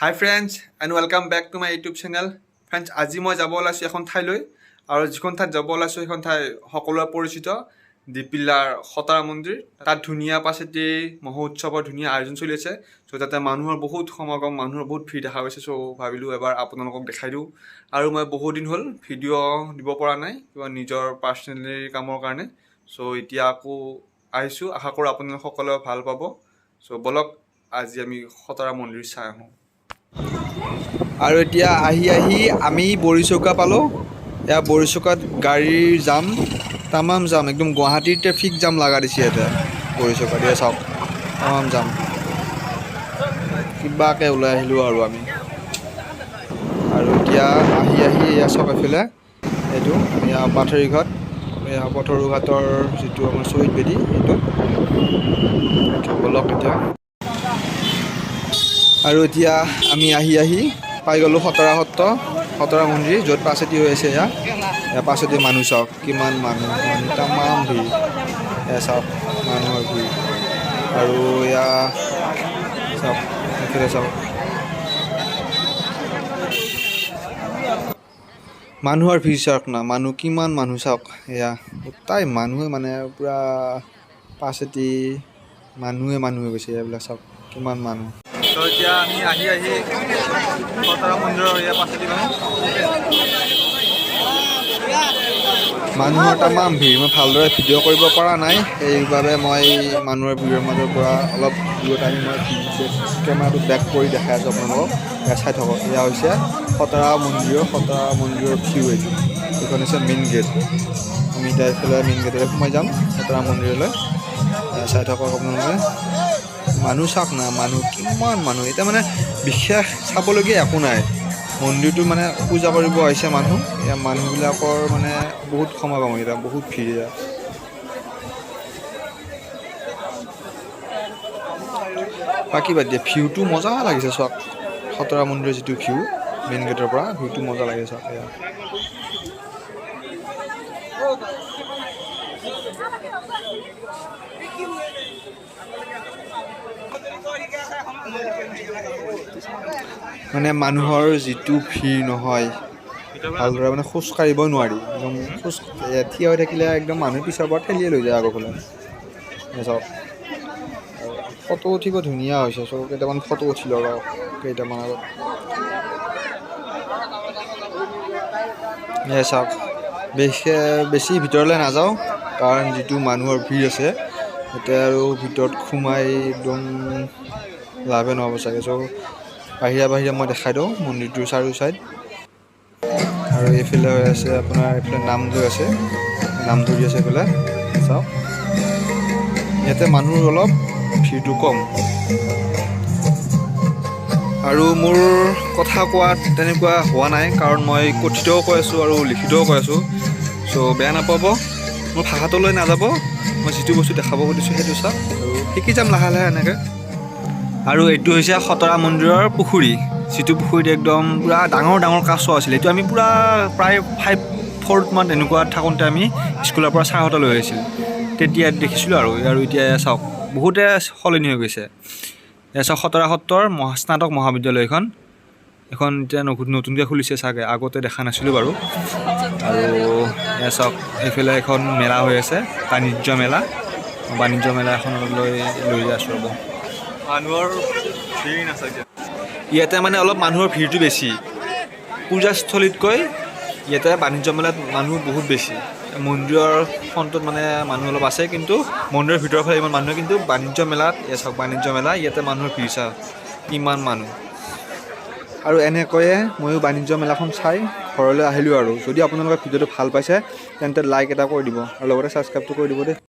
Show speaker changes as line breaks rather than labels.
Hi friends and welcome back to my YouTube channel. Friends, আজি মই যাব ওলাইছোঁ এখন ঠাইলৈ আৰু যিখন ঠাইত যাব ওলাইছোঁ সেইখন ঠাই সকলোৰে পৰিচিত দিপিলাৰ খতৰা মন্দিৰ। তাত ধুনীয়া পাচেতি মহোৎসৱৰ ধুনীয়া আয়োজন চলি আছে। চ' তাতে মানুহৰ বহুত সমাগম, মানুহৰ বহুত ভিৰ দেখা গৈছে। চ' ভাবিলোঁ এবাৰ আপোনালোকক দেখাই দিওঁ। আৰু মই বহুত দিন হ'ল ভিডিঅ' দিব পৰা নাই, কিবা নিজৰ পাৰ্চনেলি কামৰ কাৰণে। চ' এতিয়া আকৌ আহিছোঁ, আশা কৰোঁ আপোনালোক সকলোৱে ভাল পাব। চ' ব'লক, আজি আমি খতৰা মন্দিৰ চাই আহোঁ। আৰু এতিয়া আহি আহি আমি বৰিচৌকা পালোঁ। এয়া বৰিচৌকাত গাড়ীৰ জাম, তামাম জাম, একদম গুৱাহাটীৰ ট্ৰেফিক জাম লগা দিছে ইয়াতে বৰিচৌকাত। এয়া চাওক, তামাম জাম। কিবাকৈ ওলাই আহিলোঁ আৰু আমি। আৰু এতিয়া আহি আহি এয়া চাওক, এইফালে এইটো এয়া পাথৰিঘাট, এয়া পথৰুঘাটৰ যিটো আমাৰ শ্বহীদ বেদী সেইটো। ব'লক এতিয়া। আৰু এতিয়া আমি আহি আহি পাই গ'লোঁ খতৰা সত্ৰ, খতৰা মন্দিৰ, য'ত পাচেতি হৈ আছে। এয়া এয়া পাচেতি। মানুহ চাওক, কিমান মানুহ, মানুহ তামাম ভিৰ। এয়া চাওক, মানুহৰ ভিৰ। আৰু এয়া চাওক, এইফালে চাওক, মানুহৰ ভিৰ চাওক না, মানুহ কিমান মানুহ চাওক। এয়া গোটাই মানুহে, মানে পূৰা পাচেতি মানুহে মানুহ হৈ গৈছে। এইবিলাক চাওক, কিমান মানুহ। তো এতিয়া আমি আহি আহি খতৰা মন্দিৰৰ এয়া পাচেতি। মানুহৰ তামাম ভিৰ, মই ভালদৰে ভিডিঅ' কৰিব পৰা নাই। সেইবাবে মই মানুহৰ ভিৰৰ মাজৰ পৰা অলপ দূৰত আহি মই কেমেৰাটো বেক কৰি দেখাই আছোঁ আপোনালোকক। এয়া চাই থাকক, এয়া হৈছে খতৰা মন্দিৰৰ ভিউ এইটো। এইখন হৈছে মেইন গেট। আমি এতিয়া এইফালে মেইন গেটেৰে সোমাই যাম খতৰা মন্দিৰলৈ। এয়া চাই থাকক আপোনালোকে, মানুহ চাওক না, মানুহ কিমান মানুহ। এতিয়া মানে বিশেষ চাবলগীয়া একো নাই, মন্দিৰটো মানে পূজা কৰিব আহিছে মানুহ। এয়া মানুহবিলাকৰ মানে বহুত সমাগম, এতিয়া বহুত ভিৰ এয়া। বাকী বাদ দিয়ে, ভিউটো মজা লাগিছে চাওক। খতৰা মন্দিৰৰ যিটো ভিউ, মেইন গেটৰ পৰা ভিউটো মজা লাগিছে চাওক এয়া। মানে মানুহৰ যিটো ভিৰ নহয়, ভালদৰে মানে খোজ কাঢ়িবই নোৱাৰি। একদম খোজ থিয় হৈ থাকিলে একদম মানুহ পিছৰ পৰা ঠেলিয়ে লৈ যায় আগৰ ফালে। এয়া চাওক, আৰু ফটো উঠিব ধুনীয়া হৈছে। চ' কেইটামান ফটো উঠিলোঁ আৰু কেইটামান আগত। এয়া চাওক, বেছি বেছি ভিতৰলৈ নাযাওঁ, কাৰণ যিটো মানুহৰ ভিৰ আছে এতিয়া আৰু ভিতৰত সোমাই একদম লাভে নহ'ব চাগে। চ' বাহিৰা বাহিৰে মই দেখাই দিওঁ মন্দিৰটোৰ চাৰিও চাইড। আৰু এইফালে হৈ আছে আপোনাৰ, এইফালে নাম লৈ আছে, নাম ধৰি আছে এইফালে চাওক। ইয়াতে মানুহৰ অলপ ভিৰটো কম। আৰু মোৰ কথা কোৱাত তেনেকুৱা হোৱা নাই, কাৰণ মই কথিতও কৈ আছোঁ আৰু লিখিতও কৈ আছোঁ। চ' বেয়া নাপাব, মোৰ ভাষাটোলৈ নাযাব। মই যিটো বস্তু দেখাব খুজিছোঁ সেইটো চাওক আৰু শিকি যাম লাহে লাহে এনেকৈ। আৰু এইটো হৈছে খতৰা মন্দিৰৰ পুখুৰী, যিটো পুখুৰীত একদম পূৰা ডাঙৰ ডাঙৰ কাছ আছিলে। এইটো আমি পূৰা প্ৰায় 5 4মান এনেকুৱা থাকোঁতে আমি স্কুলৰ পৰা ছাৰহঁতে লৈ আহিছিল, তেতিয়া দেখিছিলোঁ। আৰু আৰু এতিয়া চাওক, বহুতে সলনি হৈ গৈছে। এয়া চাওক, খতৰা সত্ৰৰ স্নাতক মহাবিদ্যালয় এইখন। এখন এতিয়া নতুনকৈ খুলিছে চাগে, আগতে দেখা নাছিলোঁ বাৰু। আৰু এয়া চাওক, এইফালে এখন মেলা হৈ আছে, বাণিজ্য মেলা। বাণিজ্য মেলা এখনলৈ লৈ যাই আছোঁ ৰ'ব।
মানুহৰ ভিৰ নাচাকে।
ইয়াতে মানে অলপ মানুহৰ ভিৰটো বেছি পূজাস্থলীতকৈ। ইয়াতে বাণিজ্য মেলাত মানুহ বহুত বেছি। মন্দিৰৰ ফ্ৰণ্টত মানে মানুহ অলপ আছে, কিন্তু মন্দিৰৰ ভিতৰৰ ফালে ইমান মানুহ, কিন্তু বাণিজ্য মেলাত, এয়া চাওক বাণিজ্য মেলা, ইয়াতে মানুহৰ ভিৰ চাওক কিমান মানুহ। আৰু এনেকৈয়ে ময়ো বাণিজ্য মেলাখন চাই ঘৰলৈ আহিলোঁ। আৰু যদি আপোনালোকে ভিডিঅ'টো ভাল পাইছে তেন্তে লাইক এটা কৰি দিব আৰু লগতে ছাবস্ক্ৰাইবটো কৰি দিব দেই।